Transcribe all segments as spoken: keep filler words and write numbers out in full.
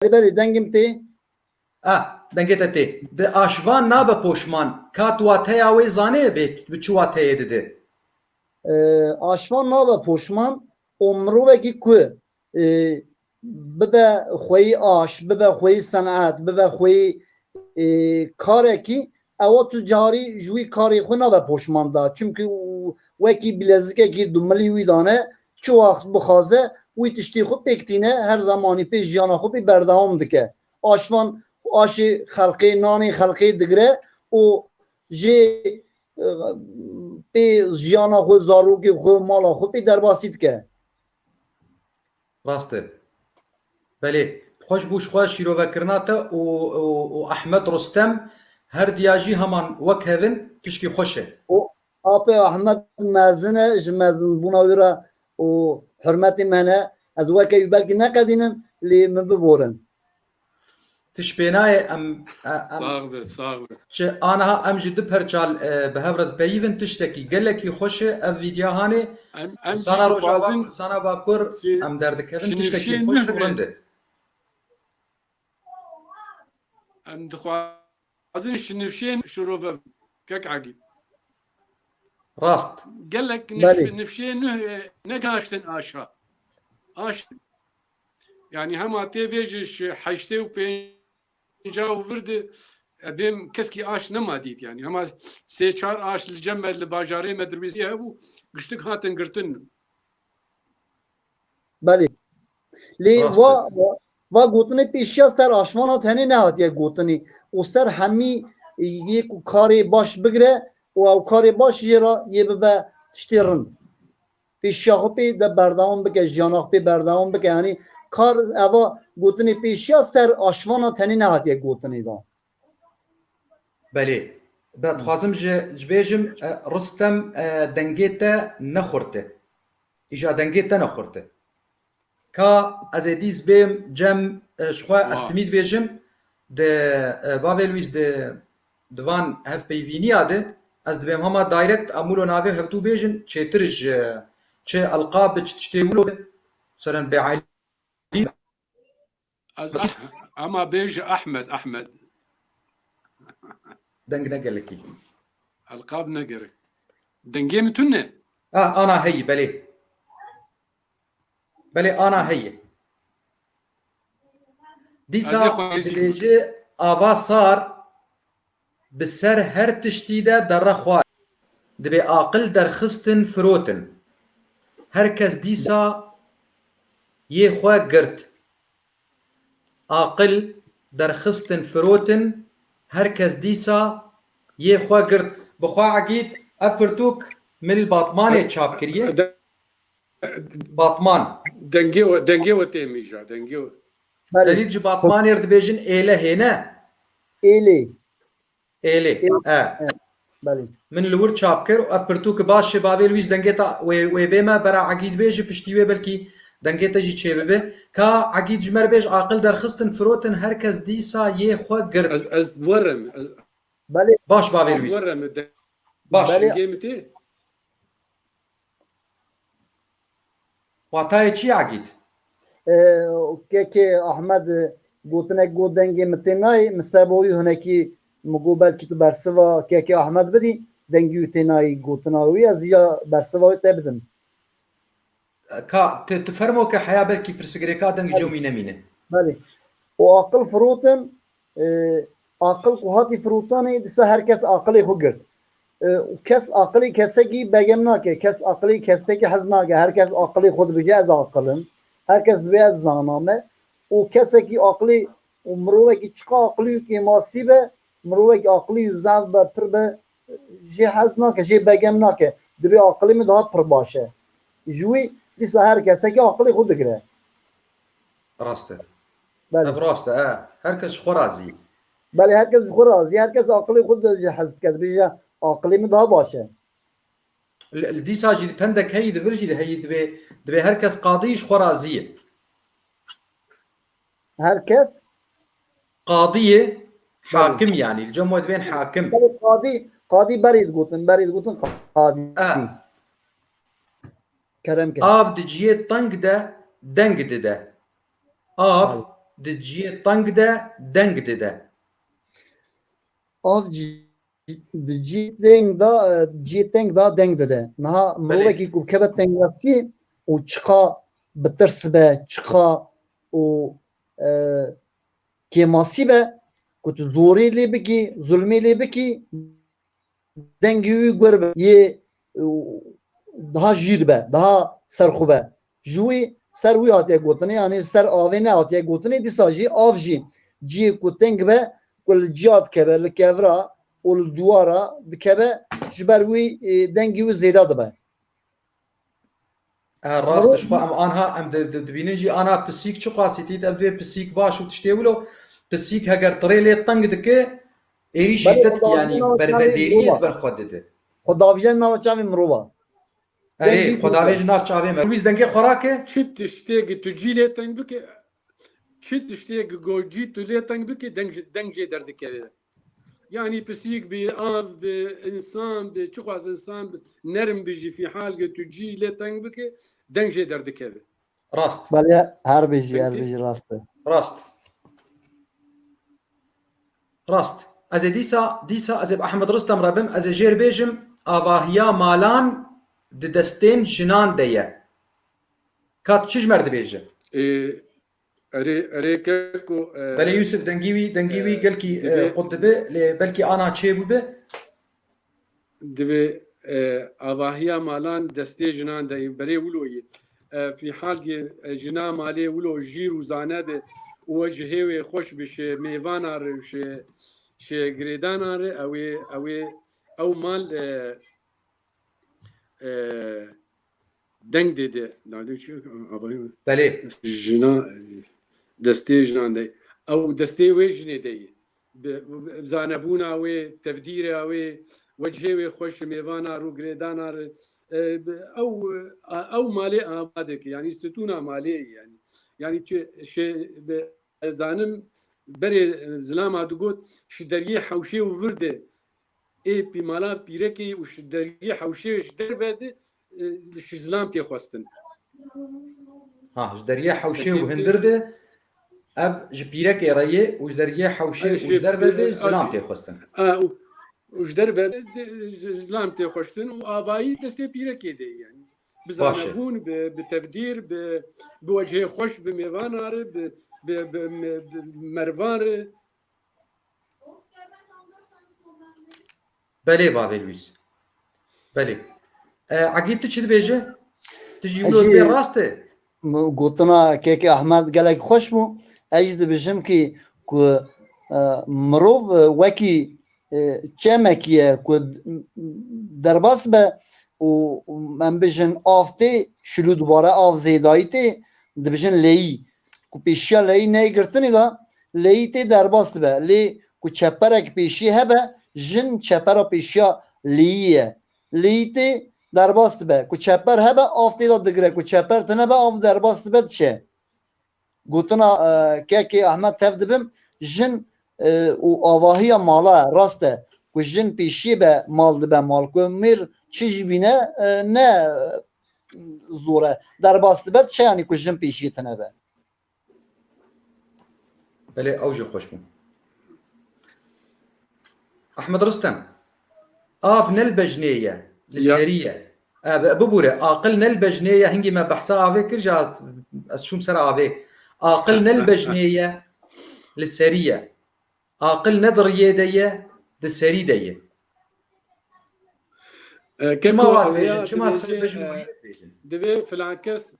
belê, dengê min tê. Ah, dengê te tê. Di aşvan nabe poşman. Ka tu wateya wê zanê bê, bi çi wateyê dide? E, aşvan nabe poşman û mirovekî ku, e, bibe xweyî aş, bibe xweyî senet, bibe xweyî, e, karekî, ewa tu carî ji wî karê xwe nabe poşman da. Çimkî û-, wekî bilezikekî dumilî wî dane, çi wext bixwaze, wî tiştê xwe pêk tîne, her zemanî pê jiyana xwe pê berdewam dike. Aşvan aşê xelkê, nanê xelkê digire û jê, e, pê jiyana xwe, zarokê xwe, mala xwe pê derbasî dike. Rast e. Belê. Xweş bû ji xwe şîrovekirina te û, û, û Ehmed Rustem her diya jî heman wek hev in, tişkî xweş e. Û apê Ehmed mezin e, ji mezinbûna wî re û hurmetê me hene. Ez weke wî belkî neqedînim, lê min biborin. Tişt pê nayê, em, e, em Sax be, sax be. Çi aniha em ji du perçal, e, bi hev re dipeyivin, tiştekî gelekî xweş e ev vîdya hanê. Em, em jî Sana Rojava, dixwazin Sana Bakur, si-, em derdikevin, tiştekî sinifşên xweş û nuh be. Rind e. Em dixwazin şinifşên şirove kek Egîd. Rast. Gelek nif-, Belê. Nifşên nuh, e, negaştin aşa. Aş. Yani hema tê bêje ji heştê û pênca û vir de, e, dêm keskî aş nema dît yani. Hema sê çar aş li cem me, li bajarê me, Dirbêsiyê hebû, giştik hatin girtin. Belê. Lê Rast va, e. Va gotinê pêşiya ser aşvana tenê nehatiye gotinê. Û ser hemî yê ku karê baş bigire û ew karê baş jê re yê bibe tiştê rind. Pêşiya xwe pê de berdewam bike, jiyana xwe pê berdewam bike. Yanî kar eva gotinê pêşiya ser aşvana tenê nehatiye gotinê da. Belê. Be, dixwazim ji, ji bêjim, e, Rustem, e, dengê te ne xurt e. Îja dengê te ne xurt e. Ka ez ê dîs bêm cem, e, ji xwe Wa. Estimî dibêjim, di, e, bavê Lwîz di, di van hevpeyvîniya de, ez dibêm hema direct, em wilo navê hevdû bêjin, çêtir ji çi elqab bi çi tiştê wilo, seren bê Elî. Ez Ah-, ama bêje Ahmed, Ahmed. Deng ne gelekî. Elqab ne gerek. Dengê min tune? Ah, ana heyî, belê. Belê, ana heyî. Dîsa Ez ê xwe êzî dibêje ava sar, bi ser her tiştî de derre xwar. Dibê aqil derxistin firotin. Her kes dîsa yê xwe girt. Aqil derxistin firotin. Her kes dîsa yê xwe girt. Bi xwe Egîd, ev pirtûk min li Batmanê çap kiriye. De-, Batman. Dengê we, dengê we tê mîja, dengê we. Belê. Te dît ji Batmanê re dibêjin êle hêne? Êlê. Êlê. Êlê. E. E. Belê. Min li wir çap kir û ev pirtûk baş e, bavê Lwîz dengê te wê, wê bê me, bera Egîd bêje, piştî wê belkî dengê te jî çêbibe. Ka Egîd ji me re bêj, aqil derxistin firotin, her kes dîsa yê xwe girt. Ez, ez werim. Ez, Belê. Baş bavê Lwîz. Werim. De-, Baş. Belê. Dengê min tê? Watayê çi ye Egîd? E, kekê Ahmed, e, gotinek got dengê min tê nayê, min seba wî hinekî min got belkî tu bersiva kekê Ahmed bidî, dengê wî tê nayê gotina wî, ez ya bersiva wî te bidim. Ka, tu, tu fermo ke heya belkî pirsigirêka deng Belê. Cem wî nemîne. Belê. Û aqil firotin, e, aqil ku hatî firotanê, dîsa her kes aqilê xwe girt. E, û kes aqilê kesekî begem nake, kes aqilê kesekî hez nake, her kes aqilê xwe dibêje ez aqil im, her kes dibê ez zana me. Û kesekî aqilê û mirovekî çiqa aqilî û kêmasî be, mirovekî aqilî û zaf be, pir be, jê hez nake, jê begem nake. Dibê aqilê min daha pir baş e. Ji wî dîsa her kesekî aqilê xwe digire. Rast e. Belê. Ev rast e, e. Her kes ji xwe razî. Belê, her kes ji xwe razî, her kes aqilê xwe dibêje hez dike, dibêje aqilê min daha baş e. Li, li dîsa jî pendek heyî di vir jî de heyî dibê, dibê her kes qadî ji xwe razî ye. Her kes? Qadî ye, Belê. Hakim yanî. Li cem we dibên hakim. Belê, qadî, qadî berê digotin, berê digotin qadî. E. Kerem ke. Av di cihê teng de deng dide. Av Belê. di ciyê teng de deng dide. Av cî, di cî teng da, ciyê teng da deng dide. Niha mirovekî ku keve tengwestiyê û çiqa bi tirs be, çiqa û e, kêmasî be, ku tu zorê lê bikî, zulmê lê bikî, dengê wî gur be, yê, e, daha jîr be, daha serxwe be. Ji wî ser wî hatiye gotinê, yanî ser avê nehatiye gotinê, dîsa jî av jî ciyê ku teng be, ku li ciya dikeve, li kevra û li duwara dikeve, ji ber wî, e, dengê wî zêde dibe. E, rast e, ji xwe em anha, em di-, di-, dibînin jî anha pisîk çi qasî tît, em divê pisîk baş û tiştê wilo, pisîk heger tirê lê teng dike, êrîşî te dike, yanî bervedariyê di ber xwe dide. Xwe davêje nava çavê mirova. Erê, xwe davêje nav çavê me. Wî dengê xwe rake. Çi tiştê ki tu cî lê teng bike, çi tiştê ki go cî tu lê teng bike, deng jê, deng jê derdikeve. Yanî pisîk bi, av bi, însan bi, çiqas însan bi, nerm bi jî, fîhal ge tu cî lê teng bike, deng jê derdikeve. Rast. Belê, her bijî, her bijî rast e. Rast. Rast. Ez ê dîsa, dîsa ez ê bi Ehmed Ristem re bim, ez ê jêr bêjim, avahiya malan di destên jinan de ye. Ka tu çi ji me re dibêje? Ê, Erê, erê keko, e, Belê Yusuf, dengî wî, dengî wî e, gelkî, e, divê qut dibe, lê belkî ana çêbûbe. Divê, e, avahiya malan destê jinan de berê wilo yê. E, fîhal ge, e, jina malê wilo jîr û zane be û we ji hêwê xweş bi şê mêvana re û şê, şê girêdana re, ew ê, ew ê, ew mal, e, e, deng dê de, nalê çi, abayî mi? Belê. Jina, destê jinan de. Ew destê wê jinê de ye. Bi, bi zanebûna wê, tevdîra wê, wecihê wê xweş, mêvana rû girêdana re, e, bi, ew, a, ew malê ava dike, yanî stûna malê ye, yanî. Yanî çi, şê, bi, ez zanim, berê, e, zilama digot, ji deriyê hewşê û vir de, ê pîmala pîrekê û ji deriyê hewşê ji derve de, e, ji zilam tê xwestin. Ha, ji deriyê hewşê û hindir de, ev ji pîrekê re ye û ji deriyê hewşê û ji derve de zilam tê xwestin. A, û, û ji derve de, de, zi-, zilam tê xwestin û avayî destê pîrekê de ye, yanî. Bi Baş e. Zanebûn, bi, bi tevdîr, bi, bi wecihê xweş, bi mêvana re, bi, bi, bi, me-, bi mervan re. Belê bavê Lwîs. Belê. E, Egîd, tu çi dibêje? Tu jî wilo dibê rast e? Gotina kekê Ahmed gelek xweş bû. Ez jî dibêjim ki ku, e, mirov, e, wekî, e, çemekî ye ku derbas be û em bijin av tê, şilû dibare, av zêdayî tê, dibijin leyî. Ku pêşiya leyî neyê girtinê de, leyî tê derbas dibe. Lê ku çeperek pêşiyê hebe, jin çepera pêşiya leyî ye. Leyî tê derbas dibe. Ku çeper hebe, av tê de digire. Ku çeper tune be, av derbas dibe, diçe. Gotina, e, kekê Ahmed tev dibim, jin, e, û avahiya mala rast e. Ku jin pêşiyê be, mal dibe mal. Ku mêr çi jî bîne, e, ne, e, zor e. Derbas dibe, diçe, yanî ku jin pêşiyê tune be. Belê, ew jî xweş bû. Ehmed Ristem, av ne li bejnê ye, li serî ye. E, bi-, bibûre, aqil ne li bejnê ye, hingî me behsa avê kir, ji ez çûm ser avê. Aqil ne li bejnê ye, li serî ye. Aqil ne di riyê de ye, di serî de ye. E, çima wan dibêjin? Çima ser bejn û riyê dibêjin? Divê filan kes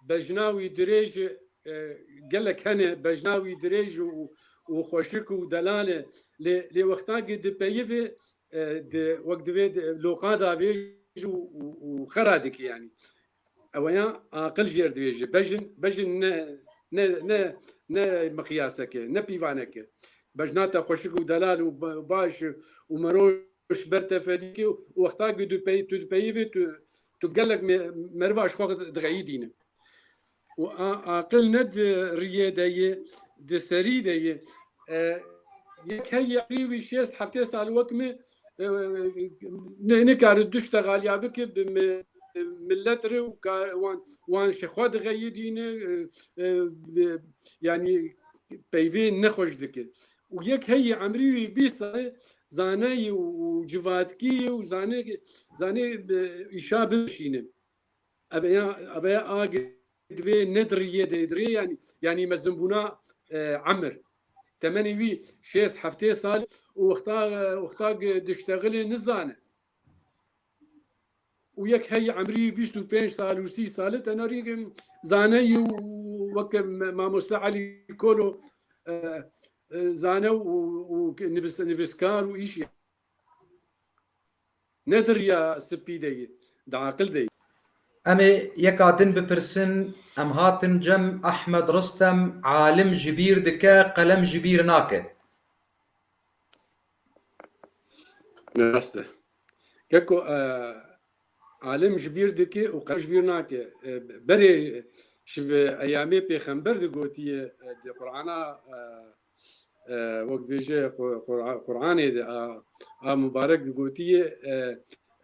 bejna wî dirêj e, gelek hene, bejna wî dirêj û, û xweşik û delal e. Lê, lê wexta ki dipeyivê, e, di, wek divê di, loqa davêj û, û, û xera dike, yanî. Eweya aqil jêr divêje. Bejin, bejin ne, ne, ne, ne miqyaseke, ne pîvaneke. Bejna te xweşik û delal û ba-, baş û mero ji ber te fedî dike û wexta ku tu pey-, tu dipeyivî, tu, tu gelek me-, meriva ji xwe dixeyidîne. Û a-, aqil ne di riyê de ye, di serî de ye. E, yek heye qî wî şêst heftê sal wek me, e, ne-, nikare du ştexaliya bike bi mi-, millet re û ka-, wan, wan ji xwe dixeyidîne, e, e, bi-, yanî peyvê nexweş dike. Û yek heyî emrî wî bîst salî, zane yî û, û civakî yî û zane, zane, e, îşa bimşîne. Ev ya, ev ya a ge divê nediriyê de dirê, yanî, yanî mezinbûna, e, emir. Temenê wî şêst heftê sal û wexta, wexta ge diştexile nizane. Û yek heyî emrî bîst û pênc sal û sî sal e, tena rî zaneyî û weke me-, mamoste Elî Kolo, e, e, zane û, û nivîs-, nivîskar û îşî. Ne di riya spî de yî, di aqil de yî. Em ê yeka din bipirsin, em hatin cem Ehmed Ristem, alim ji bîr dike, qelem ji bîr nake. Rast e. Keko, e, alim ji bîr dike û qelem ji bîr nake. E, berê ji bi eyamê pêxember digotiye, e, di Qur'ana, e, e, wek dibêje Qu-, Qur'a-, Qur'anê de a, a mubarek digotiye, e,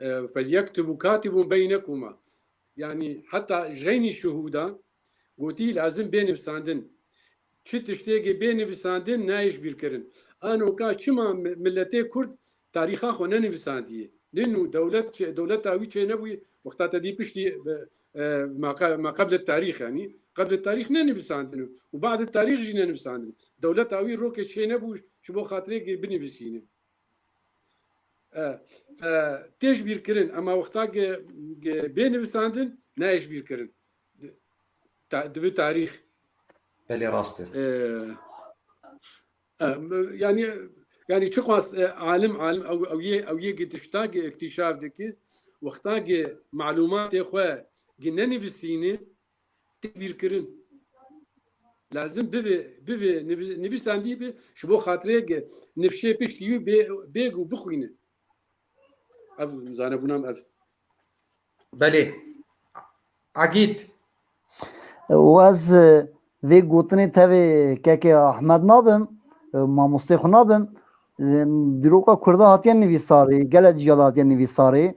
e, "Felyektubu katibun beynekuma." Yanî heta ji xeynî şuhûda gotî lazim bê nivîsandin. Çi tiştêkê bê nivîsandin nayê ji bîr kirin. Anoka çima mi-, miletê Kurd tarîxa xwe nenivîsandiye? Lê nû dewlet çi-, dewleta wî çênebûye, wexta te dî piştî, e, e, ma qe-, ma qebl tarîx, yanî qebl tarîx nenivîsandin û ba'd tarîx jî nenivîsandin. Dewleta wî rokê çênebû ji bo xatirê binivîsîne. E, e, tê ji bîr kirin, ema wexta ge, ge bê nivîsandin, nayê ji bîr kirin. Ta-, dibi tarîx. Belê, rast e. E, e, yanî, yanî çiqas, e, alim, alim, ew, ew yê, ew yê ge tişta ge îktîşaf dike, wexta ge malûmatê xwe ge nenivîsîne, tê bîrkirin. Lazim bivê, bivê, nivî-, nivîsandî bi, ji bo xatirê ge nifşê piştî wî bê, bêg û bixwîne. Ev zanebûna min ev. Belê. Egîd. Û ez, e, vê gotinê tevê kekê Ahmed nabim, e, mamostê xwe nabim. E, dîroka Kurda hatiye nivîsarê, gelek ciya de hatiye nivîsarê.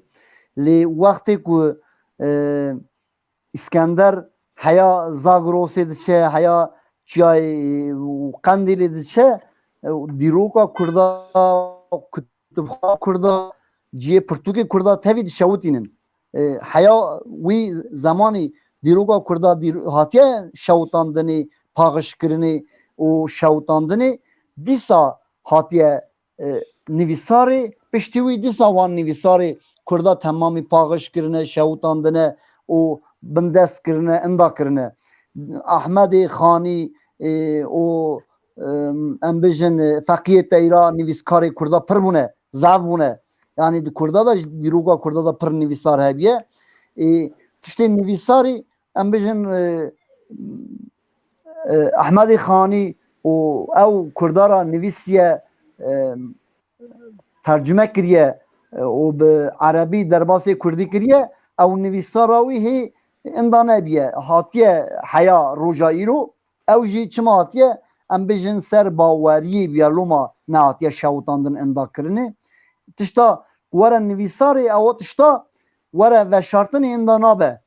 Lê wextê ku, e, Îskender heya Zagrosê diçe, heya çiyayê û Qendîlê diçe, e, dîroka Kurda, kutubxana Kurda, cihê pirtûkê Kurda tevî dişewitînin. E, heya wî zemanî dîroka Kurda dîr-, hatiye şewitandinê, paxişkirinê û şewitandinê, dîsa hatiye e, nivîsarê, piştî wî dîsa wan nivîsarê Kurda temamî paxiş kirine, şewitandine û bindest kirine, inda kirine. Ahmedê Xanî, e, û, e, em bijin, e, Feqiyê Teyra nivîskarê Kurda pir bûne, zaf bûne. Yanî di Kurda de, dîroka Kurda de pir nivîsar hebiye. E, tiştê nivîsarî, em bijin, e, e, Ehmedê Xanî û ew Kurda ra nivîsiye, e, tercime kiriye, e, û bi erebî derbasê kurdî kiriye, ew nivîsara wî hê inda nebiye. Hatiye heya roja îro, ew jî çima hatiye, em bijin ser baweriyê bûye, loma nehatiye şewitandin, inda kirinê. Tişta ku were nivîsarê, ew tişta were veşartinê inda nabe.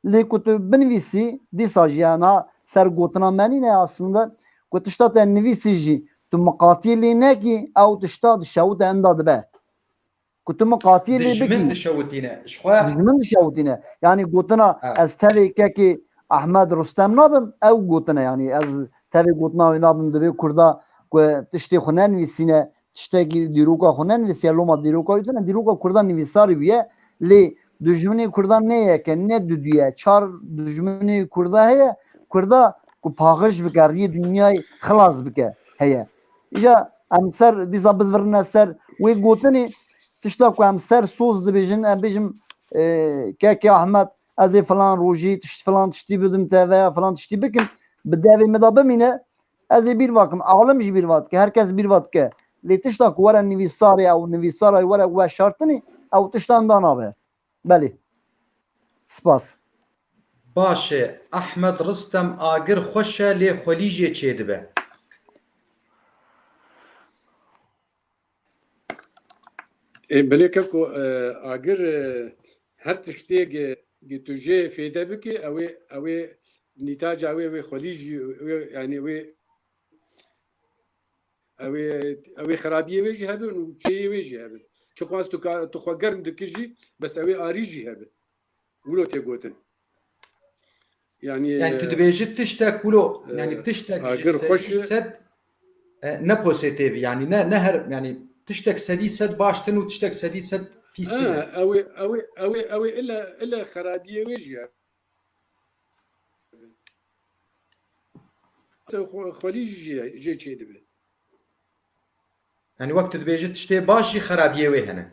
Lê ku tu binivîsî, dîsa jî, yana ser gotina me nîne aslında, ku tişta te nivîsî jî tu miqatiyê lê nekî, ew tişta dişewite inda dibe. Ku tu miqatiyê lê bikî, dijmin dişewitîne. Ji xwe dijmin dişewitîne. Yanî gotina, ha, ez tevê kekê Ahmed Rustem nabim, ew gotine, yanî ez tevê gotina wê nabim, divê Kurda ku tiştê xwe nenivîsîne, tiştekî dîroka xwe nenivîsiye, loma dîroka wî tune, dîroka Kurda nivîsarî bûye, lê dijminê Kurda ne yek e, ne duduye, çar dijminê Kurda heye, Kurda ku paxij bike, riyê dinyayê xilas bike heye. Îja em ser, dîsa bizvirine ser wê gotinê, tişta ku em ser soz dibêjin, em bêjim, e, kekê Ahmed, ez ê filan rojî tişt, filan tiştî bidim te veya filan tiştî bikim, bi devê min de bimîne, ez ê bîr vakim, alim jî bîr va dike, her kes bîr va dike. Lê tişta ku were nivîsarê ew, nivîsara were weşartinê, ew tiştan da nabe. Belê. Spas. Baş e, Ehmed Ristem, agir xweş e, lê xwelî jê çêdibe. Ê, belê keko, e, agir, e, her tiştê ge, ge tu jê fêde bikî, ew ê, ew ê nîtaca wê, wê xwelî jî, wê, yanî wê, Ew ê, ew ê xerabiyê wê jî hebin û çêyê wê jî hebin. Çiqas tu ka-, tu xwe germ dikî jî, bes ew ê arî jî hebin. Wilo tê gotin. Yani, Yani tu e, dibêjî tiştek wilo, e, yani tiştek ji agir xweş sedî e. sed, e, ne pozîtîf, yani ne, ne her, yani tiştek sedî sed baş tune û tiştek sedî sed pîs tune. Ha, ew ê, ew ê, ew ê, ew ê ille, ille xerabiyê wê jî ye. Xwe-, xwelî jî ye, jê çêdibe. Yani wek tu dibêjî tiştê baş jî xerabiyê wê hene.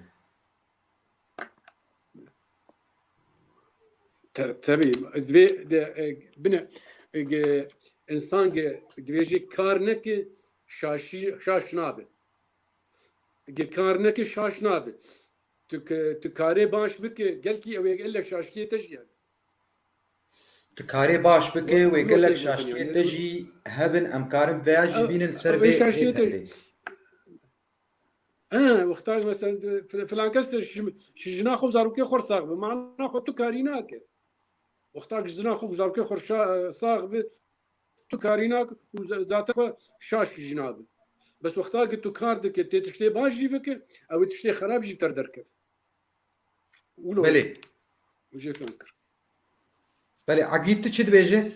Te-, tebî, divê, de, e, bine, e, ge-, insan ge-, divê jî kar neke, şaşî-, şaş nabe. Ge kar neke, şaş nabe. Tu ke-, tu karê baş bike, gelkî ew ê gelek şaştiyê te jî hebe. Tu karê baş bike, Wek wê wilo gelek tê gotin şaştiyê yani. te jî hebin, em karin veya jî Ew, bînin ser ew ê vê, vê şaştiyê te tevlê. He, wexta mesela, fil-, filan kes şi-, şi jina xwe zarokê xwe sax bi, mana xwe tu karî nake. Wexta ki jina xwe zarokê xwe şa-, sax bi, tu karî nake û za-, zaten xwe şaş jî nabe. Bes wexta ki tu kar dike, tê tiştê baş jî bike, ew ê tiştê xerab jî ter derkeve. Wilo Belê. Û jê fêm kir. Belê, Egîd, tu çi dibêjî?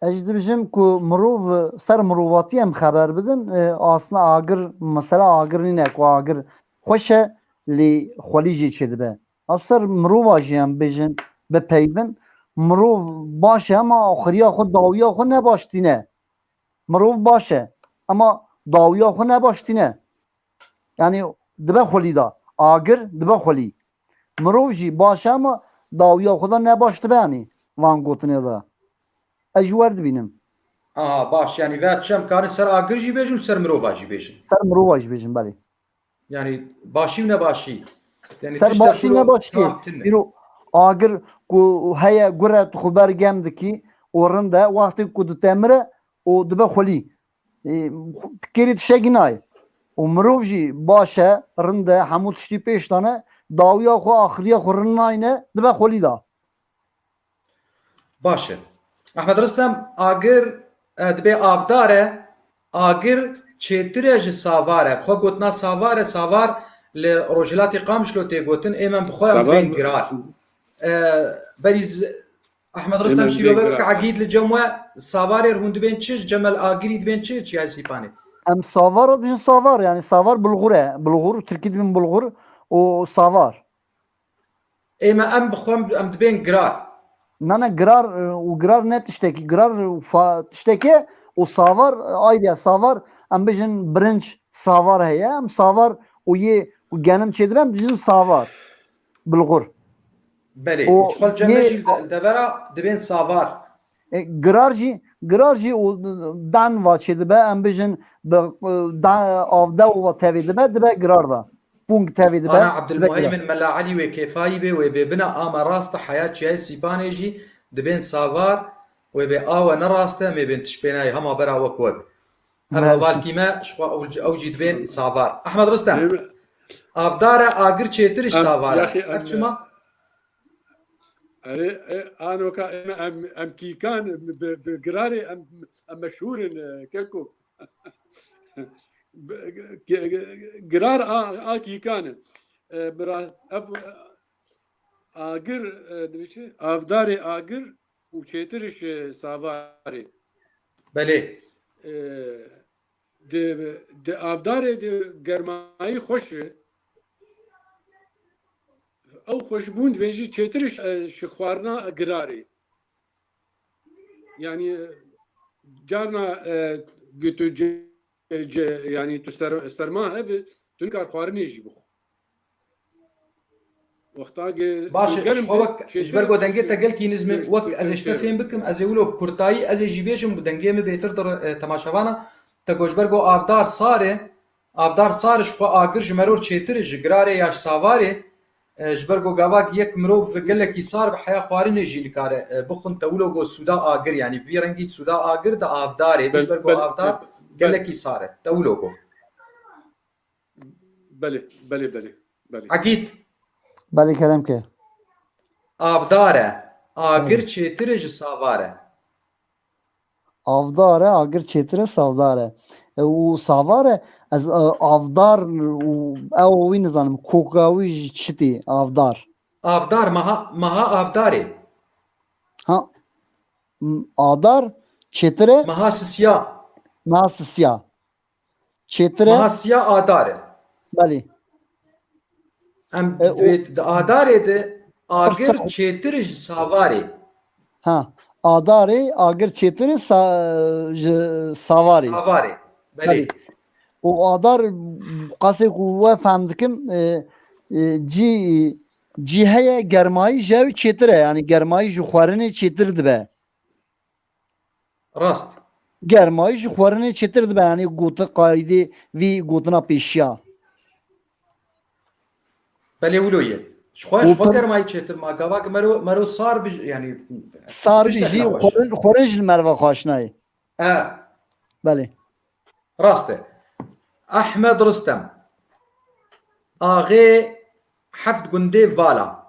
Ez dibêjim ku mirov ser mirovatî em xeber bidin, e, aslında agir, mesela agir nîne ku agir xweş e, lê xwelî jî çêdibe. Ev ser mirova jî em bêjin bipeyvin. Mirov baş e ama axiriya xwe, dawiya xwe ne baş tîne. Mirov baş e ama dawiya xwe ne baş tîne. Yani dibe xwelî da. Agir dibe xwelî. Mirov jî baş e ama dawiya xwe da ne baş dibe yani van gotinê de. Ez ji wer dibînim. Aha, baş, yani veya çi em karin ser agir jî bêjin û ser mirova jî bêjin. Ser mirova jî bêjin, belê. Yani başî û nebaşî. Yani Ser tiştek başî wilo nebaşî. tam tune. Îro agir ku heye gure tu xwe ber gem dikî û rind e, wextê ku ditemire û dibe xwelî. E, kêrî tiştekî nayê. Û mirov jî baş e, rind e, hemû tiştî pêş dane, dawiya xwe, axiriya xwe rind nayne, dibe xwelî da. Baş e. Ehmed Ristem, agir, e, dibê avdar e, agir çêtir e ji savar e. Xwe gotina savar e, savar li Rojhilatê Qamişlo tê gotin, ê me bi xwe em Savar dibên girar. E, berî z-, Ehmed Ê Ristem me şîrove dibên bike, girar. Egîd li cem we, savarê hûn dibên çi? Cemel agirî dibên çi? Çiyayê Sîpanê. Em savar dibêjin savar, yani savar bulgur e. Bulgur, tirkî dibên bulgur û savar. Ê me em bi xwe em, em dibên girar. Na, na, girar, e, û girar ne tiştekî. Girar fa-, tiştekê û savar, e, ayrı ya. Savar, em bêjin birinc savar heye. Em savar û yê û genim çêdibe, em dibêjin savar. Bulgur. Belê. Û Û çixal cem me yê jî li de-, devera dibên savar. E, girar jî, girar jî û dan va çêdibe, em bêjin bi, e, da-, avde û va tevê dibe, dibe girar da. Pûng tevê dibe, Ana dibe girar. Ebdulmuheymin Mela Elî wê kêfayî bê, wê bê bina ama rast e, heya çiyayê Sîpanê jî dibên savar, wê bê awe ne rast e, em ê bên tişpênayê hema bera wek we be. Ev Mersi. Hevalkî me, ji xwe ew, ew jî dibên savar. Ehmed Ristem, Ê, avdar e, agir çêtir ji ev, savar e. Yaxî, Ev em, çima? Erê, e, anoka em, em, em kîkan bi, bi girarê em, em meşhûr in, e, keko. Bi, gi-, gi-, girar a, a kîkan in. E, bira, ev, agir, e, dibêje, avdarê agir û çêtir ji savarê. Belê. E, Di, di avdarê de germayî xweş e. Ew xweşbûn divê jî çêtir ji, ji xwarina girarê. Yani, carna, e, gu tu ce-, ce-, yani tu ser-, serma hebe, tu nikar xwarinê jî bixwe. Wexta ge-, Baş e, germ ji xwe be, wek, ji ber ku dengê te gelkî nizm e, wek ez ê ji te fêm bikim, ez ê wilo bi kurtayî, ez ê jî bêjim, dengê min bêtir dir, e, temaşevana, te got ji ber ku avdar sar e, avdar sar e, ji xwe agir ji meror çêtir e, ji girarê ya ji savarê, e, ji ber ku gava yek mirov gelekî sar bi heya xwarinê jî nikare, e, bixwin te wilo got sûda agir, yanî vî rengî sûda agir di avdarê, ji ber ku avdar gelekî sar e, te wilo got. Belê, belê, belê, belê. Egîd. Belê, kerem ke. Avdar e. Agir çêtir e ji savar e. Avdar e, agir çêtir e, savdar e. û savar e. Ez, e, avdar û ew wî nizanim. Koka wî ji çi tê? Avdar. Avdar, meha, meha avdarê. Ha. M-, adar çêtir e? Meha sisiya. Meha sisiya. Çêtir e? Meha siya adar e. Belê. Em E, o dibê di adarê de agir Pirsa- çêtir ji savarê. Ha. Adarê agir çêtir e sa-, ji savarê. Savarê. Belê. Belê. O adar qasê ku we fehm dikim, e, e, cî, cî heye germayî ji ew çêtir e. Yani germayî ji xwerinê çêtir dibe. Rast. Germayî ji xwarinê çêtir dibe, yanî gotin qaydê vî gotina pêşiya. Belê wilo ye. Ji xwe, ji xwe germayî çêtir ma gava ki mero, mero sar bi, yanî sar bi jî xwarin, xwarin ji li merva xwaşinayê. E. Belê. Rast e. Ehmed Ristem. Axê heft gundê Vala.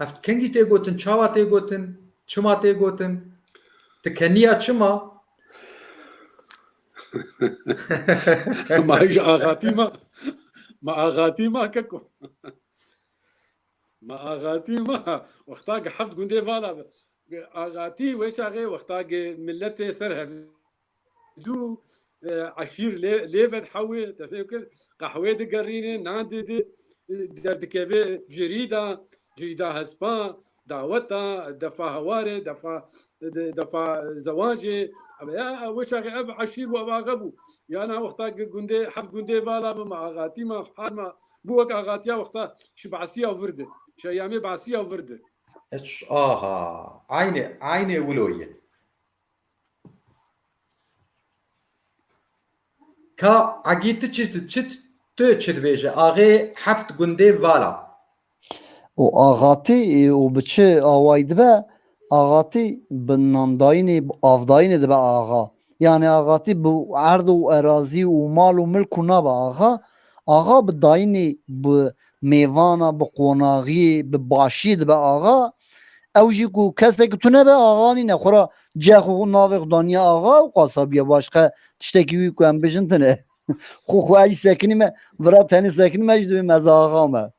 Heft kengî tê gotin, çawa tê gotin, çima tê gotin? Ti keniya çima? Ma ji axatî ma, ma axatî ma keko. Ma axatî ma, wexta ki heft gundê Vala be. Axatî wê çaxê wexta ki milletê ser hev dû, e, eşîr lê, lê ve dihewê, te fêm kir, qehwê digerîne, nan didi, e, derdikeve cirîda, cirîda hespa, daweta, defa hewarê, defa, de-, defa zewacê. Ev ya, ew çaxê ev eşîr bû, ev axe bû. Ya na wexta ki gundê, heft gundê Vala bi me axatî ma, xar ma, bû wek axatiya wexta şi Basiya vir di. Şi eyamê Basiya vir di. Eç, aha, aynê, aynê wilo ye. Ka Egî, tu çi, çi, tu çi dibêje? Axê heft gundê Vala. Û axatî, û bi çi awayî dibe? Axatî bi namdayînê, bi avdayînê dibe axa. Yani axatî bi erd û erazî û mal û milk û nabe axa. Axa bi dayînê, bi mêvana, bi qonaxiyê, bi başiyê dibe axa. Ew jî ku kesek tune be, axa nîne. Xwe ra ceh xwe navê xwe daniye axa û qasabiye, başqe tiştekî wî ku em bijin tune. Xwe, xwe ey sekinî me, vira tenê sekinî me jî dibê me ez axa me.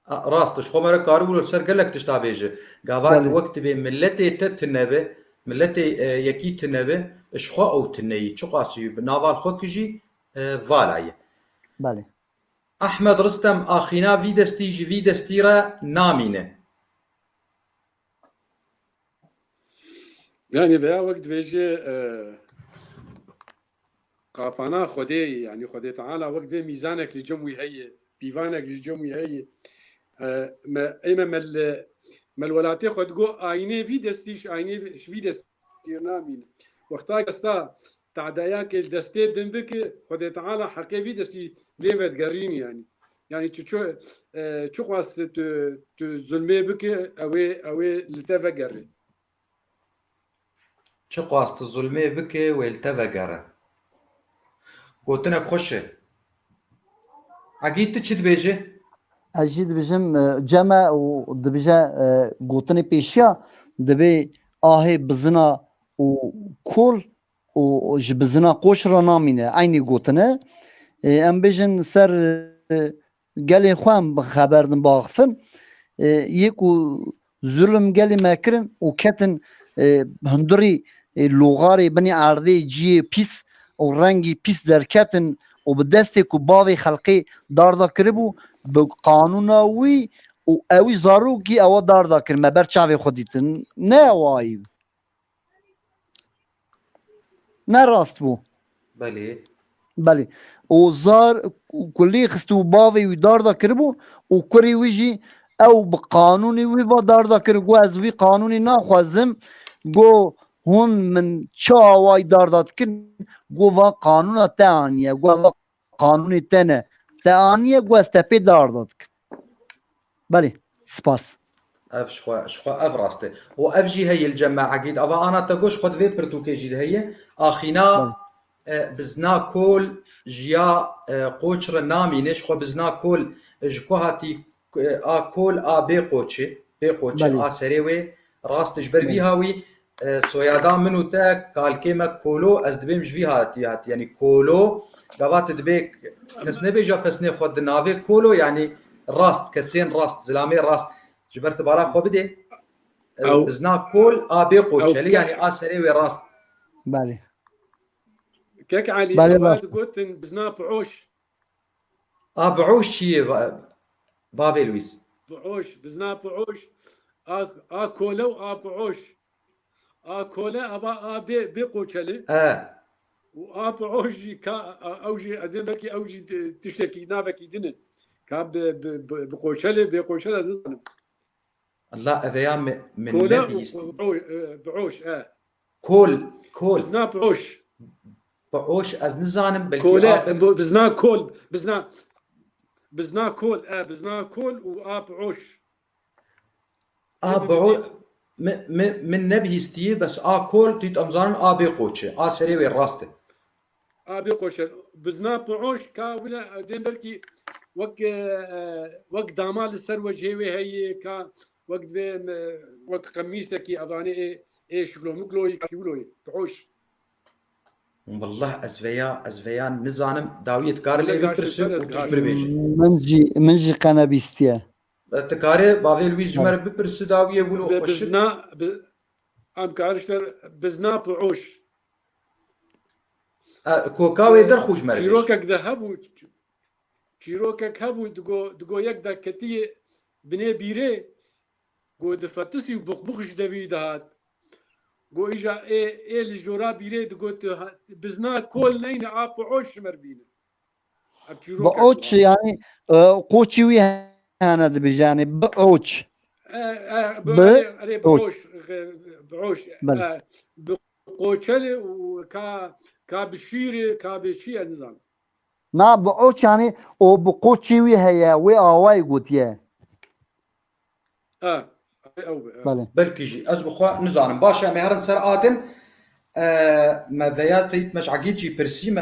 A, rast, ji xwe me re karî wilo li ser gelek tişta bêje. Gava ki Belê. Wek dibê miletê te tune be, miletê, e, yekî tune be, ji xwe ew tune yî. Çiqasî bi nava xwe ki jî, e, vala ye. Belê. Ehmed Ristem, axîna vî destî ji vî destî re namîne. Yani veya wek dibêje, e, qapana Xwedê, yani Xwedê Teala wek divê mîzanek li cem wî heye, pîvanek li cem wî heye. E, me, ê me mel, mel welatê xwe digo aynê vî destî, ji aynê vî, ji vî destî namîne. Wexta kesta tadayakê li destê din bike, Xwedê Teala heqê vî destî lê vedigerîn yani. Yani tu ço, e, çiqas tu, tu zulmê bike, ew ê, ew ê li te vegere. Çiqas tu zulmê bike, wê li te vegere. Gotinek xweş e. Egî, tu çi dibêjî? Ez jî dibêjim, e, cem e û dibêje, e, gotinê pêşiya, dibê ahê bizina û kol û ji bizina qoç re namîne. Eynî gotine. E, em bêjin ser, e, gelê xwe em bi xeber din biaxifin. E, yê ku zulm gelê me kirin û ketin, e, hundirî, e, logarê binê erdê ciyê pîs û rengî pîs derketin û bi destê ku bavê xelkê darda kiribû, bi qanûna wî û ewî zarokî ewa darda kir, me ber çavê xwe dîtin. Ne ewa ayî. Ne rast bû. Belê. Belê. Û zar kulî xist û bavê wî darda kiribû û kurê wî jî ew bi qanûnê wî va darda kir. Got, ez vî qanûnê naxwazim. Got, hûn min çi awayî darda dikin? Got, va qanûna te aniye. Got, va qanûnê te ne. Te aniye, got, ez te pê darda dikim. Belê, spas. Ev ji xwe, ji xwe ev rast e. Û ev jî heye li cem me Egîd. Ava ana te got ji xwe di vê pirtûkê jî de heye. Axîna, Belê. e, bizna kol ji ya, e, qoç re namîne. Ji xwe bizna kol, e, ji ku hatî, e, a kol a bê qoçê, bê qoçê Belê. A serê wê rast ji ber vî Belê. Hawî e, soyada min û te kalkê me Kolo, ez dibêm ji vî hatî hatî. Yanî Kolo, gava tu dibê kes nebêja pesnê xwe di navê Kolo, yanî rast, kesên rast, zilamê rast. Ji ber tu bala xwe bidê. E, Ew- bizna Kol, a bê ew Qoçelî, ke- yanî a serê wê rast. Belê. Kek Elî, Belê, ew baş. Digotin bizna Pi'oş. A Bi'oş çi ye, ba-, bavê Lwîz? Pi'oş, bizna Pi'oş. A, a Kole û a Pi'oş. A Kole ava a bê, bê Qoçelî. E. Û a Pi'oş jî ka, a, ew jî, ez ê belkî ew jî di-, tiştekî navekî din e. Ka bi, bi, bi, bi Qoçelî, bê Qoçelî ez nizanim. La eveya min, min Kole û nebihîstî. Bi'oş, e, Bi'oş, e. Kol, kol. Bizna Pi'oş. Pi'oş ez nizanim, belkî Kole, a bi- bu, bizna Kol, bizna, bizna Kol, e, bizna Kol û a Pi'oş. A Bi'o-, mi, mi, min nebihîstiye, bes a Kol, tu em zanin a bê Qoçe. A serê wê rast e. A bê Qoçe. Bizna Pi'oş ka wile, dên belkî wek, e, e, wek dama li ser wecihê wê heye, ka wek divê, e, wek qemîsekî evanê ê, ê şiklo miklo yî, ka wilo yî. Pi'oş. Wallah ez veya, ez veya nizanim, dawiyê dikare lê Wele bipirsin gaşe û tu ji min bêjî. Min jî, min jî qene bîstiye. E, tu karê bavê Lwîz ji me re bipirsi dawiyê wilo Bi-, xweşik. Bizna, bi-, em karişler bizna Pi'oş. E, koka wê derxû ji me re bêjî. Çîrokek de hebû, çîrokek hebû, digo, digo yek de ketiye binê bîrê, go difetisî û buxbux ji devî dihat. Go îja ê, ê li jora bîrê digot, ha-, bizna Kol neyne a Pi'oş ji me re bîne. Ev çîrokek Bi'oç, yani, e, qoçî wî hene dibêje, yani Bi'oç. E, e, bi, Bi-, erê, erê, oç. Bi'oş, e, Bi'oş, Belê. E, bi Qoçelî û ka, ka bi şîrê, ka bi çi, ez nizanim. Na, Bi'oç, yani, o bi qoçî wî heye, wê awayî gotiye. E, ew be, e. Belê. Belkî jî, ez bi xwe nizanim. Baş e, em ê herin ser a din. E, me veya Teyîp Meş'egîd jî pirsî, me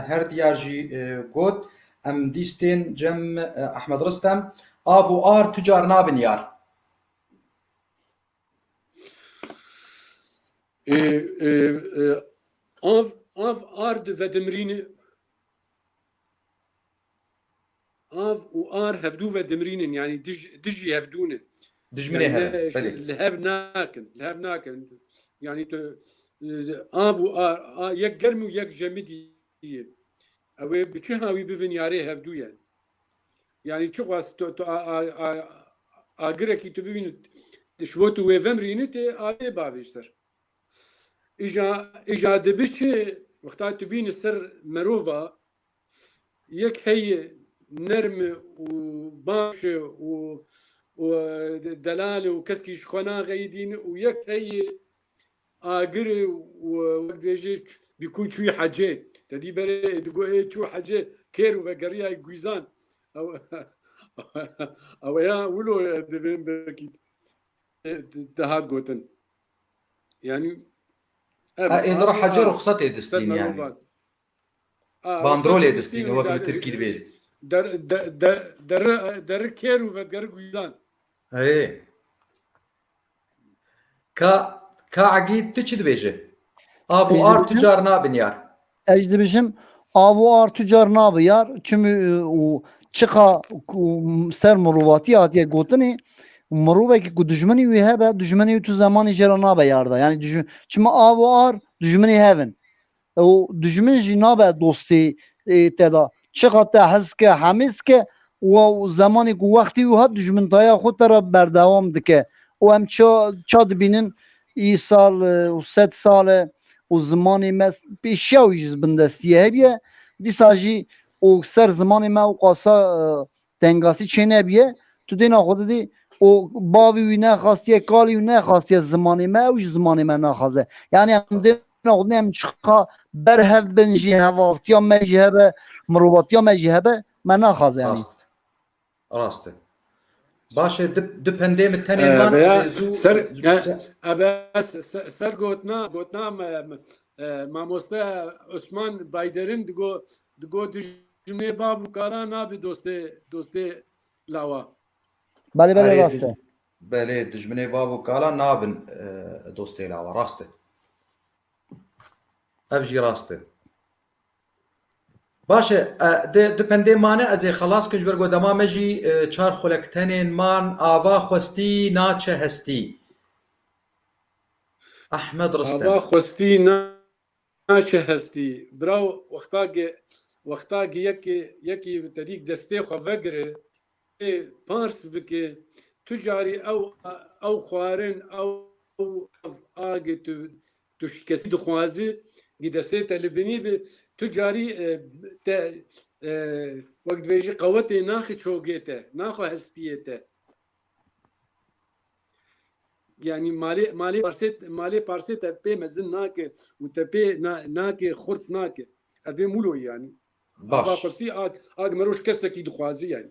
her diyar jî, e, got. Em dîstên cem, e, Ehmed Ristem. Av û ar tu car nabin yar. E, e, e, av, av ar di vedimrîne. Av û ar hevdû ve dimrînin, yanî dij-, dijî hevdû ne. Dijminê Yanî hev in, ne, belê. Li hev nakin, li hev nakin. Yanî tu, e, av û ar, a, yek germ û yek jemidî ye. Ew ê bi çi hawî bivin yarê hevdû ye. Yanî çiqas tu, tu a, a, a, agirekî tu bivînî, ji bo tu wê vemrînî tê avê bavê ji ser. Îja, îja dibi çi, wexta tu bînî ser merova, yek heye nerm û baş û, û delal û keskî ji xwe naxeyidîn û yek heye agir û wek dibêje bîkû çûyî hecê. Te dî berê digo ê çû hecê kêr û vegeriya guîzan. Ew, ew ya wilo dibên belkî dihat gotin. Yanî, ev Ha, ê dira hecê ruxsatê distîn yanî. Bandrolê distîne, wek li Tirkî dibêjin. Der, der, der, der, der kêr û vegeri guîzan. Ê. Ka, ka Egîd, tu çi dibêje? Av û ar tu car nabin yar. Ez dibêjim, av û ar tu car nabe yar. Çimî, e, û çiqa ku ser mirovatiya hatiye gotinê, mirovekî ku dijminî wî hebe, dijminî wî tu zemanî jê re nabe yar da. Yanî dij-, çima av û ar dijminî hev in. Û dijmin jî nabe dostê, e, te da. Çiqa te hez ke, hemêz ke, û zemanê ku wextî wî hat dijmintaya xwe te re berdewam dike. Û em ça, ça dibînin, îsal, e, û sed sal e, û zimanê me pêşiya wî ji bindestiyê hebiye. Dîsa jî û ser zimanê me û qasa, e, tengasî çênebiye, tu dêna xwe didî, û bavî wî nexastiye, kalî wî nexastiye zimanê me, ew jî zimanê me naxaze. Yanî em dêna xwe didî, em çiqa berhev bin jî, hevaltiya me jî hebe, mirovatiya me jî hebe, me naxaze yanî. Rast. Rast e. Baş e, di, di pendê min tenê Ee, man, veya ez ê zû, ser, e, e, be, se-, se-, ser gotina, gotina me, me, e, mamoste Osman Bayderin digo, digo dijminê bav û kara nabi dostê, dostê lawa. Belê, belê, erê, rast e. Belê, dijminê bav û kala nabin, e, dostê lawa. Rast e. Ev jî rast e. Baş e, e, di, di pendê mane ez ê xelas kim, ji ber ku dema me jî, e, çar xulek tenên man, ava xwestî naçe hestî. Ahmed Ristem. Ava xwestî na-, naçe hestî. Biraw, wexta ge-, wexta ge yekê, yekî te dî destê xwe vegire, ê pars bike, tu carî ew, ew xwarin, ew, ev agê tu, tu ji kesî dixwazî, gî destê te li binî bi, tu carî, e, te, e, wek dibêjî qewetê naxi çogê te, naxwe hestiyê te. Yanî malê, malê parsê, malê parsê te pê mezin nake û te pê na-, nake, xurt nake. Ev ê mûlo yanî. Baş. Ava xwestî ag, ag meroj kesekî dixwazî yanî.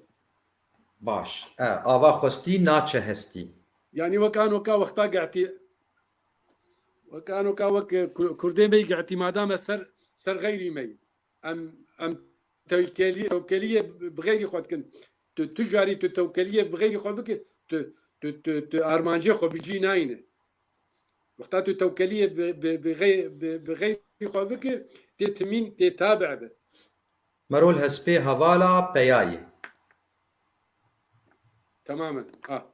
Baş. E, ava xwestî naçe hestî. Yanî wek anoka wexta ge etî-, wek anoka wek, e, Ku-, Kurdê me ge etîmada me ser, ser xeyrî me. Em, em tewkelî-, tewkeliyê bi xeyrî xwe dikin. Tu, tu carî tu tewkeliyê bi xeyrî xwe bike, tu, tu, tu, tu armancê xwe bi cî nayîne. Wexta tu tewkeliyê bi, bi, bi xey-, bi, bi xeyrî xwe bike, tê timîn, tê tabe be. Merol hespê hevala peyayê. Temamen. Ha.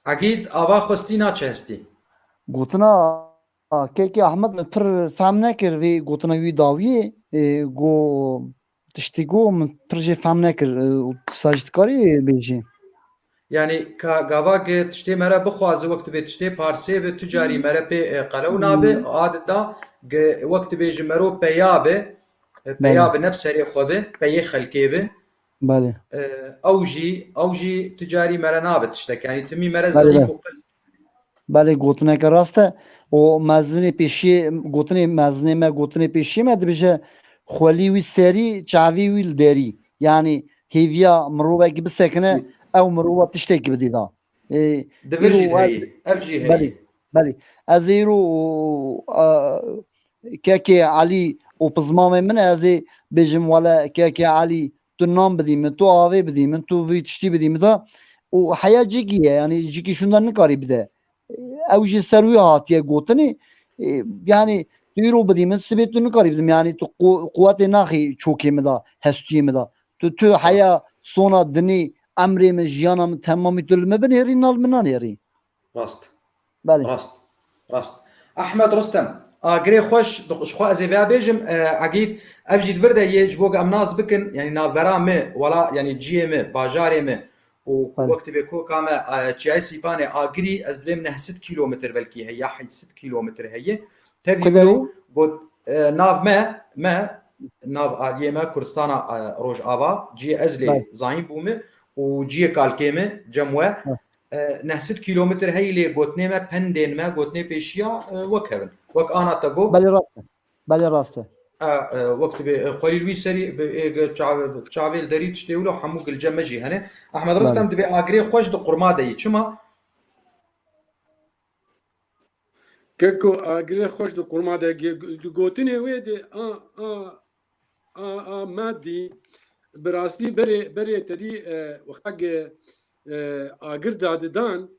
Egîd ava xwestî naçe hestî. Gotina Kekê Ahmed min pir fehm nekir vê gotina wî dawiyê, e, go tiştî go min pir jê fehm nekir, e, û disa jî dikarî bêjî. Yanî ka gava ge tiştê me re bixwaze, wek tu bê tiştê parsê be, tu carî me re pê, e, qelew nabe, Hmm. a dida ge wek tu bêjî mero peya be, e, peya Belê. be, ne bi serê xwe be, peyê xelkê be. Belê. E, ew jî, ew jî tu carî me re nabe tiştek, yanî timî me re Belê, zerîf belê. û qels. Belê, gotineke rast e. O mezinê pêşiyê, gotinê mezinê me, gotinê pêşiyê me dibêje, xwelî wî serî, çavî wî li derî. Yanî hêviya mirovekî bisekine, Hı. ew mirova tiştekî bidî da. Ê, Di vir îro jî ez, heyî, ev jî heyî. Belê, belê. Ez ê îro, a, kekê Elî û pizmamê min e, ez ê bêjim, wele kekê Elî, tu nan bidî min, tu avê bidî min, tu vî tiştî bidî min da. Û heya cîkî ye, yanî cîkî şûnda nikarî bide. Ew jî ser wî hatiye gotinê, e, yanî tu îro bidî min, sibê tu nikarî bidî min, yanî tu qu-, quwetê naxî çokê min da, hestiyê min da. Tu, tu heya sona dinê, emrê min, jiyana min temamî tu li min binêrî, na li min nanêrî. Rast. Belê. Rast. Rast. Ahmed Rustem, agirê xweş, di-, ji xwe ez ê vêya bêjim, e, Egîd, ev jî di vir de yê, ji bo ku em nas bikin, yanî navbera me, wela, yanî ciyê me, bajarê me û Belê. wek tu bê koka me, e, Çiyayê Sîpanê agirî, ez dibêm neh sed kîlometr belkî heye, ya heyt sed kîlometr heye. Tevî Ku derê? wilo got, e, nav me, me, nav aliyê me, Kurdistana, e, Rojava, ciyê ez lê Belê. zayîn bûme û ciyê kalkê me, cem we, Heh. e, neh sed kîlometr heyî lê gotinê me, pendên me, gotinê pêşiya, e, wek hev in. Wek ana te got. Belê rast e. Belê rast e. E, e, wek dibê, e, xwelî li wî serî, bi, ê, ge-, çav-, çavê li derî tiştê wilo hemû gilce me jî hene. Ehmed Belê. Ristem dibê agirê xweş di qurma de yî. Çima? Keko agirê xweş di qurma de ge-, di gotinê wê de a, a, a, a me dî bi rastî berê, berê te dî, e, wexta ge, e, agir dadidan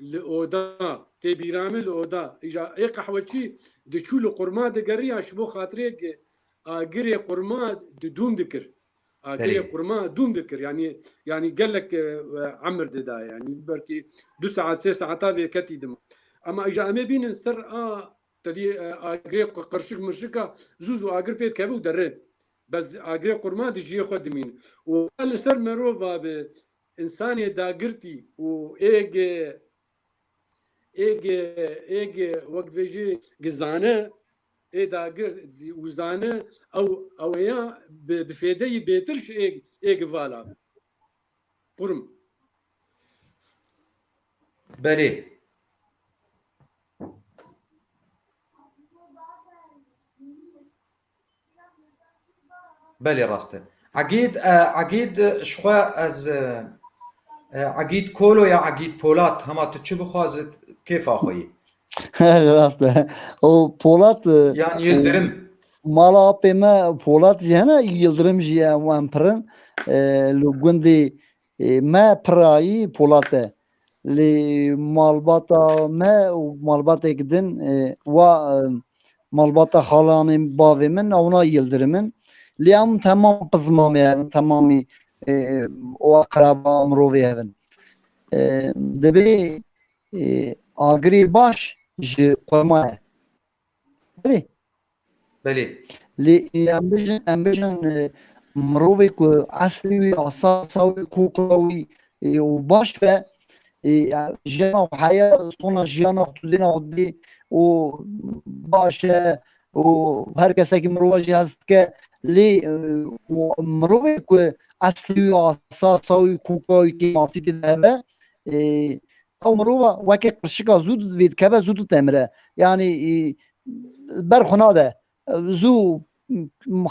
li oda, tê bîra min li oda. Îja ê qehweçî diçû li qurma digeriya ji bo xatirê ge agirê qurma di dûm dikir. Agirê Belê. qurma dûm dikir. Yanî, yanî gelek, e, emir dida. Yanî belkî du saet, sê saeta vê ketî dima. Ama îja em ê bînin ser a, te dî, e, agirê qirşik mirşika zû zû agir pê dikeve û dere. Bes agirê qurma di cihê xwe dimîn. Û li ser merova bi însanê dagirtî û êg, êg, êg wek dibêjî gizane, ê dagir û zane ew, ew ê ya bi, bi fêdeyî bêtir ji ê, ê givala bi. Qurum. Belê. Belê rast e. Egîd, e, Egîd, e, ji xwe ez, e, e, Egîd Kolo ya Egîd Polat, hema tu çi bixwazit, kêfa xwe yî. Rast e. O Polat, e, Yan Yildirim. Mala apê me Polat jî hene, Yildirim jî em, em pir in. E, li gundê, e, me pirayî Polat e. Lê malbata me û malbatêk din, e, wa, e, malbata xalanên bavê min, ewna Yildirim in. Lê em temam pizmamê hev in, temamî, e, o qeraba mirovê hev in. E, dibê, e, agirê baş ji xurma ye. Belê. Belê. Lê, e, em bijin, em bijin, e, mirovê ku eslê wî, asasa wî, koka wî, e, û baş be, e, jiyana xwe heya, sona jiyana xwe tu dêna xwe dê û baş e û her kesekî mirova jî hez dike. Lê, e, û mirovê ku eslê wî, asasa wî, koka wî, kêmasî tê de hebe, e, ew mirova weke qirşika zû vê dikeve, zû ditemire. Yanî, e, ber xwe nade. Zû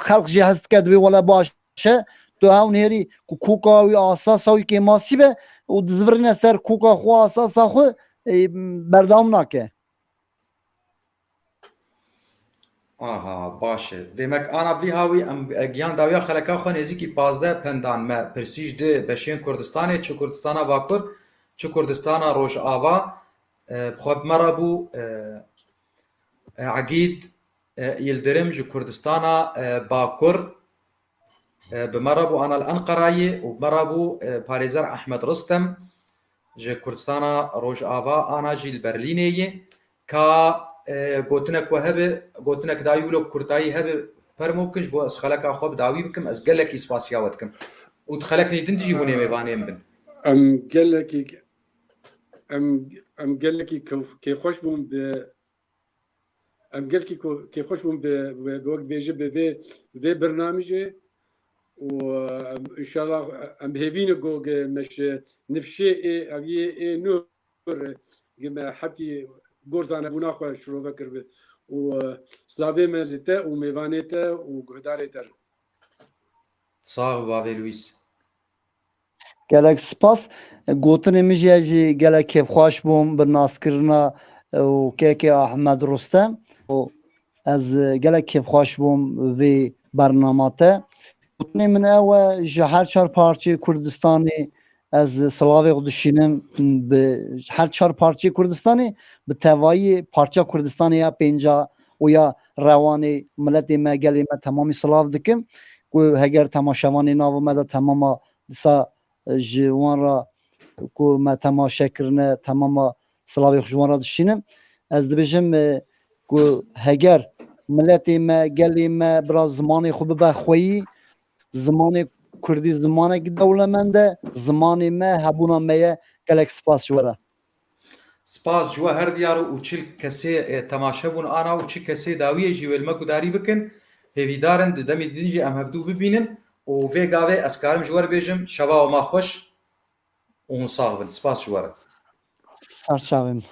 xelq jî hez dike, dibê wele baş e. Tu hewn hêrî ku koka wî, asasa wî kêmasî be û dizivirîne ser koka xwe, asasa xwe, e, berdewam nake. Aha, baş e. Demek ana vî hawî em, e, gihan dawiya xeleka xwe nêzîkî pazdeh pendan me pirsî ji di beşên Kurdistanê, çi Kurdistana Bakur, çi Kurdistana Rojava, e, bi xwe bi me re bû, e, e, Egîd, e, Yildirim ji Kurdistana, e, Bakur, e, bi me re bû ana li Enqerayê û bi me re bû, e, parêzer Ehmed Ristem ji Kurdistana Rojava, ana jî li Berlînê ye. Ka, e, gotinek we hebe, gotinek dayî wilo kurtayî hebe, fermo bikin, ji bo ez xeleka xwe bi dawî bikim, ez gelekî spasiya we dikim. Û di xeleknê din dijî hûn ê mêvanê min bin. Em gelekî, em, em gelekî keyf-, kêfxweş bûn bi Em gelkî ku kêfxweş bûn bi, bi, bi wek dibêje bi vê, vê bernamijê û, em, înşallah em hêvî ne ku ge-, me ji nifşê ê, eviyê ê nû ge me hepkî gor zanebûna xwe şirove kiribe. Û, e, slavê me li te û mêvanê te û guhdarê te re. Sax bavê Luis. Gelek spas. Gotinê min jî, ez jî gelek kêfxweş bûm bi naskirina, e, û kekê Ahmed Rustem. Û ez, e, gelek kêfxweş bûm vê bernama te. Gotinê min ew e, ji her çar parçeyê Kurdistanê ez silavê xwe dişînim bi her çar parçeyê Kurdistanê, bi tevayî parça Kurdistanê ya pênca û ya Rewanê, miletê me, gelê me temamî silav dikim. Ku heger temaşevanê nava me de temama disa, e, ji wan re ku me temaşe kirine, temama silavê xwe ji wan re dişînim. Ez dibêjim, e, ku heger miletê me, gelê me bira zimanê xwe bibe xweyî, zimanê kurdî zimanekî dewlemend e, zimanê me hebûna me ye, gelek spas ji we re. Spas ji we her diyar û çil kesê, e, temaşe bûn ana û çi kesê dawiyê jî wê li me gudarî bikin. Hêvîdar in di demê din jî em hevdû bibînin û vê gavê ez karim ji we re bêjim şeva we ma xweş û hûn sax bin. Spas ji we re. Ser çavê min.